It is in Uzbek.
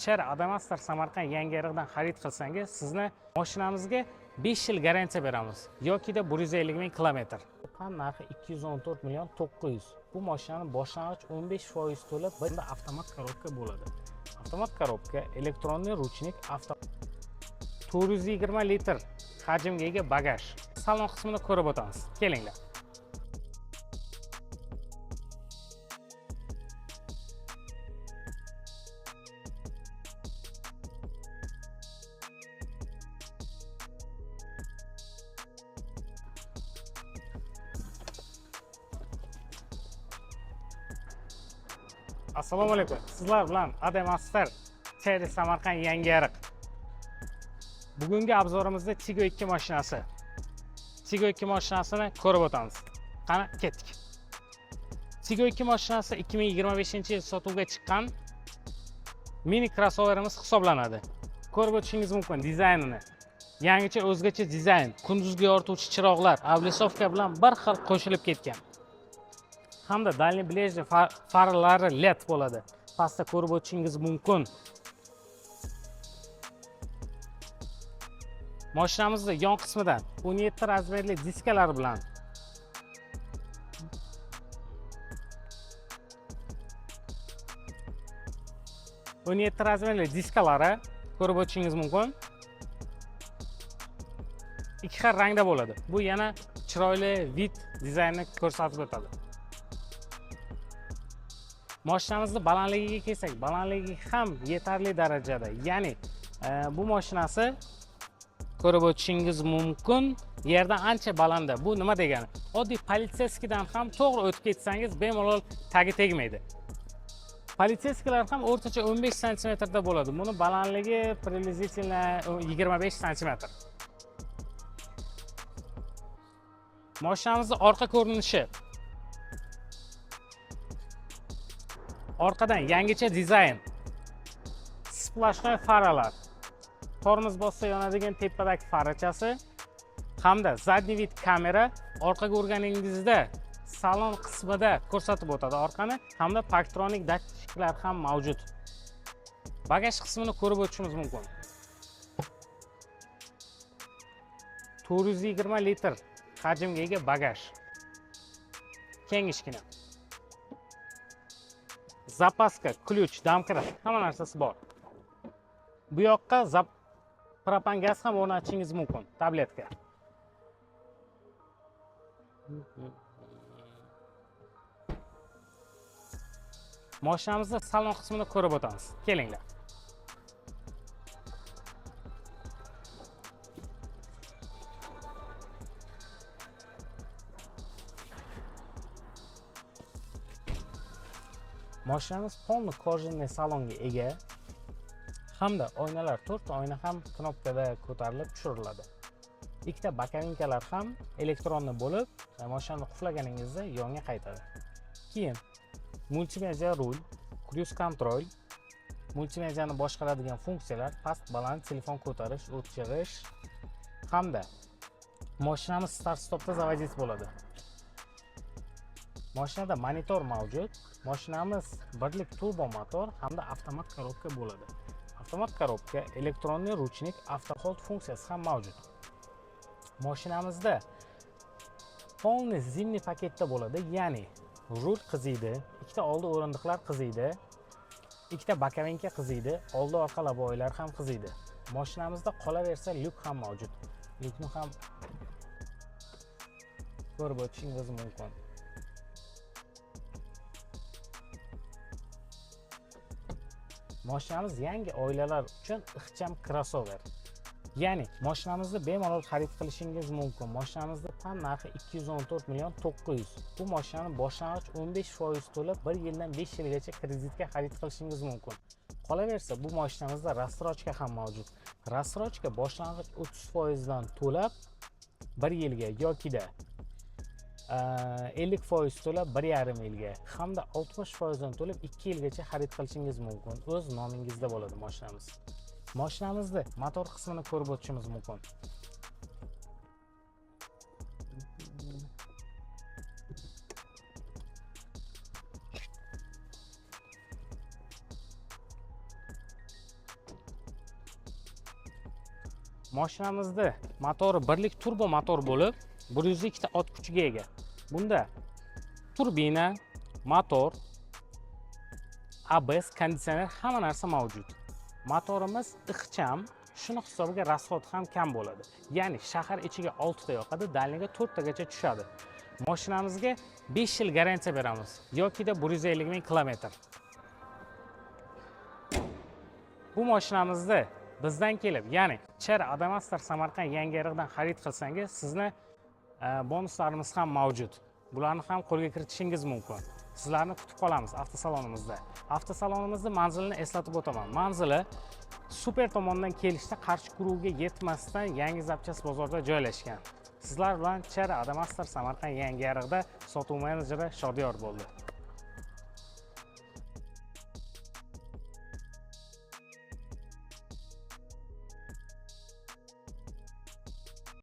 Chery Adamastor Samarqand Yangiariqdan xarid qilsangiz, sizni mashinamizga 5 yil garantiya beramiz yokida 150 ming kilometr. Tan narxi 214 million 900. Bu mashinani boshlang'ich 15% to'lab, bunda avtomat korobka bo'ladi. Avtomat korobka, elektronli ruchnik, avto 420 litr hajmga ega bagaj. Salon qismini ko'rib o'tamiz. Kelinglar. Assalomu alaykum. Sizlar bilan Adamastor Chery Samarqand Yangiariq. Bugungi obzorimizda Tiggo 2 mashinasi. Tiggo 2 mashinasini ko'rib o'tamiz. Qani, ketdik. Tiggo 2 mashinasi 2025-yil sotuvga chiqqan mini crossoverimiz hisoblanadi. Ko'rib o'tishingiz mumkin dizaynini. Yangicha, o'zgacha dizayn, kunduzgi yorituvchi chiroqlar, обрисовка bilan bir xil qo'shilib ketgan. Hamda дальний ближний faralari LED bo'ladi. Pastda ko'rib o'tishingiz mumkin. Mashinamizni yon qismidan 17 razmerli diskalar bilan 17 razmerli diskalari ko'rib o'tishingiz mumkin. Ikki xil rangda bo'ladi. Bu yana chiroyli вид dizaynni ko'rsatib o'tadi. Mashinamizni balandligiga kelsak, balandligi ham yetarli darajada. Ya'ni bu mashinasi ko'rib o'tishingiz mumkin, yerdan ancha balandda. Bu nima degani? Oddiy полицейский dan ham to'g'ri o'tib ketsangiz, bemalol tagi tegmaydi. Полицейский lar ham o'rtacha 15 santimetrda bo'ladi. Buni balandligi приблизительно 25 santimetr. Mashinamizni orqa ko'rinishi. Orqadan yangicha dizayn. Сплошной faralar. Tormoz bossa yonadigan tepadagi farachasi hamda задний вид kamera orqaga urganingizda salon qismida ko'rsatib o'tadi orqani hamda parktronik datchiklar ham mavjud. Bagaj qismini ko'rib o'tishimiz mumkin. 420 litr hajmga ega bagaj. Kengishgina. Запаска, ключ, домкрат, hamma narsasi bor. Bu yoqqa propan gaz ham o'rnatishingiz mumkin, tabletka. Mashinamizni salon qismini ko'rib o'tamiz. Kelinglar. Mashinamiz полный кожаный salonga ega hamda oynalar, to'rtta oyna ham knopkada ko'tarilib tushiriladi. Ikkita боковинка lar ham электронный bo'lib, mashinani qulflaganingizda yonga qaytadi. Keyin multimedia rul, круиз контроль, multimediani boshqaradigan funksiyalar, past, baland, telefon ko'tarish, o'chirish hamda mashinamiz start stopda заводить bo'ladi. Mashinada monitor mavjud. Mashinamiz birlik turbo motor hamda avtomat korobka bo'ladi. Avtomat korobka, электронный ручник, avtohold funksiyasi ham mavjud. Mashinamizda полный зимний paketda bo'ladi, ya'ni rul qiziydi, ikkita oldi o'rindiqlar qiziydi, ikkita боковинка qiziydi, oldi orqa лобовой lar ham qiziydi. Mashinamizda qolaversa lyuk ham mavjud. Lyukni ham ko'rib o'tishingiz mumkin. Mashinamiz yangi oilalar uchun ixcham crossover. Ya'ni mashinamizni bemalol xarid qilishingiz mumkin. Mashinamizni tan narxi 214 million 900. Bu mashinani boshlang'ich 15% to'lab 1 yildan 5 yilgacha kreditga xarid qilishingiz mumkin. Qolaversa, bu mashinamizda рассрочка ham mavjud. Рассрочка boshlang'ich 30% dan to'lab 1 yilga yokida 50% to'lab 1,5 yilga hamda 60% dan to'lab 2 yilgacha xarid qilishingiz mumkin. O'z nomingizda bo'ladi mashinamiz. Mashinamizni motor qismini ko'rib o'tishimiz mumkin. Mashinamizda motori 1 lik turbo motor bo'lib, 102 ta ot kuchiga ega. Bunda turbina, motor, ABS, konditsioner, hamma narsa mavjud. Motorimiz ixcham, shuni hisobiga расход ham kam bo'ladi. Ya'ni shahar ichiga 6 ta yoqadi, дальний ga 4 tagacha tushadi. Mashinamizga 5 yil garantiya beramiz yokida 150 ming kilometr. Bu mashinamizni bizdan kelib, ya'ni Chery Adamastor Samarqand Yangiariqdan xarid qilsangiz, sizni bonuslarimiz ham mavjud. Bularni ham qo'lga kiritishingiz mumkin. Sizlarni kutib qolamiz avtosalonimizda. Avtosalonimizni manzilini eslatib o'taman. Manzili Super tomondan kelishda Qarshi круг ga yetmasdan Yangi Zapchast bozorida joylashgan. Sizlar bilan Chery Adamastor Samarqand Yangiariqda sotuv menejeri Shodiyor bo'ldi.